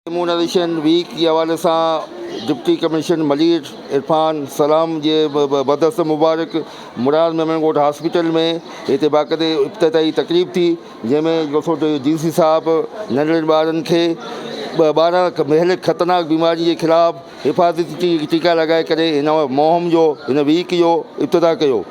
Immunisation week جي حوالي سان ڊپٽي ڪمشنر ملير عرفان سلام جي بدست مبارڪ مراد ميمڻ ڳوٺ هاسپيٽل ۾ هتي باقاعدي افتتاحي تقريب ٿي جنهن ۾ جيڪو سو ڊي سي صاحب ننڍڙن ٻارن کي 12 مهلڪ خطرناڪ بيماري جي خلاف حفاظتي ٽيڪا لڳائي ڪري هن مهم جو هن ويڪ جو افتتاح ڪيو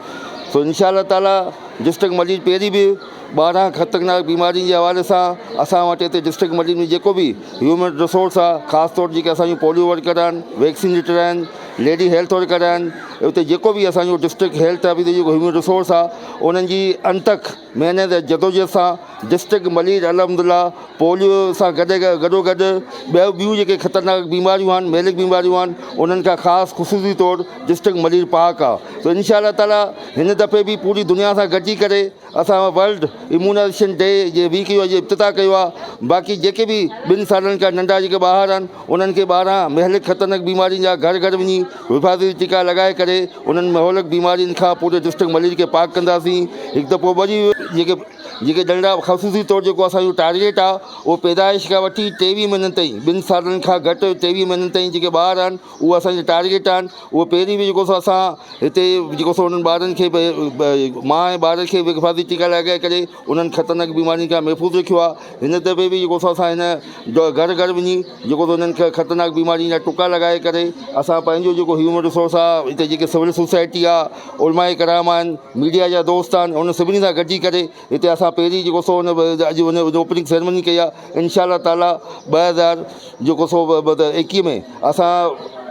سو انشاء الله تعالي ڊسٽرڪٽ ملير پهرين به 12 خطرناڪ بيمارين جي حوالي سان اسان وٽ هتي ڊسٽرڪٽ ملير ۾ جيڪو به هيومن رسورس آهي خاص طور جيڪي اسان جون پوليو ورڪر آهن ويڪسينيٽر آهن ليڊي هيلٿ ورڪر آهن اتي جيڪو به اسان جو ڊسٽرڪٽ هيلٿ آفيس جو جيڪو هيومن رسورس آهي انهن جي انتڪ محنت ۽ جدوجهد سان ڊسٽرڪٽ ملير الحمد لله پوليو سان گڏ گڏو گڏ ٻيو ٻيون جيڪي خطرناڪ بيماريون آهن مهلڪ بيماريون آهن انهن کان خاص خصوصي طور ڊسٽرڪٽ ملير پاڪ آهي ته انشاء الله تعالي هن دفعي به پوري دنيا سان گڏجي ڪري اسان ورلڊ اميونائيزيشن ڊي جي ويڪ جو اڄ افتتاح ڪيو آهي باقي جيڪي به ٻن سالن کان ننڍا جيڪي ٻار آهن انهن کي 12 مهلڪ خطرناڪ بيمارين جا گهر گهر وڃي حفاظتي ٽيڪا لڳائي ڪري انهن مهلڪ بيمارين کان پوري ڊسٽرڪٽ ملير کي پاڪ ڪنداسين هڪ دفعو وري جيڪي جيڪي ننڍڙا خصوصي طور جيڪو اسان جو ٽارگيٽ آهي اهو پيدائش کان وٺي 23 مهينن تائين ٻن سالن کان گهٽ 23 مهينن تائين جيڪي ٻار آهن اهي اسان جي ٽارگيٽ آهن اهو پهرين به جيڪو سو اسان هتي جيڪو سو انهن ٻارن کي به ماء ۽ ٻار کي به حفاظتي ٽيڪا لڳائي ڪري انهن خطرناڪ بيمارين کان محفوظ رکيو آهي هن دفعي به جيڪو سو اسان هن گهر گهر وڃي جيڪو سو انهن کي خطرناڪ بيمارين جا ٽڪا لڳائي ڪري اسان پنهنجو جيڪو هيومن رسورس آهي هتي جيڪي سول سوسائٽي آهي علماء ڪرام آهن ميڊيا جا دوست آهن انهن سڀني سان گڏجي ڪري هتي اسان پهرين جيڪو سو ان اڄ ان اوپننگ سيرمني ڪئي آهي انشاء الله تعاليٰ 2000 جيڪو سو 21 ۾ اسان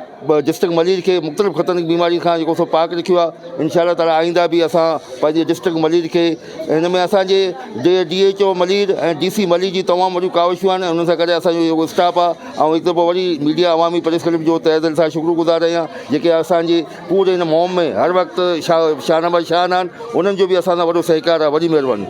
ڊسٽرڪٽ ملير کي مختلف خطرناڪ بيمارين کان جيڪو سو پاڪ رکيو آهي انشاء الله تعاليٰ آئنده به اسان پنهنجي ڊسٽرڪٽ ملير کي هن ۾ اسانجي D D H O Malir ۽ D C Malir جي تمام وڏيون ڪاوشون آهن انهن سان گڏ اسانجو جيڪو اسٽاف آهي ۽ هڪ دفعو وري ميڊيا عوامي پريس ڪلب جو تهه دل سان شڪر گذار آهيان جيڪي اسانجي پوري هن مهم ۾ هر وقت شانه بشان آهن انهن جو به اسان سان وڏو سهڪار آهي وڏي مهرباني.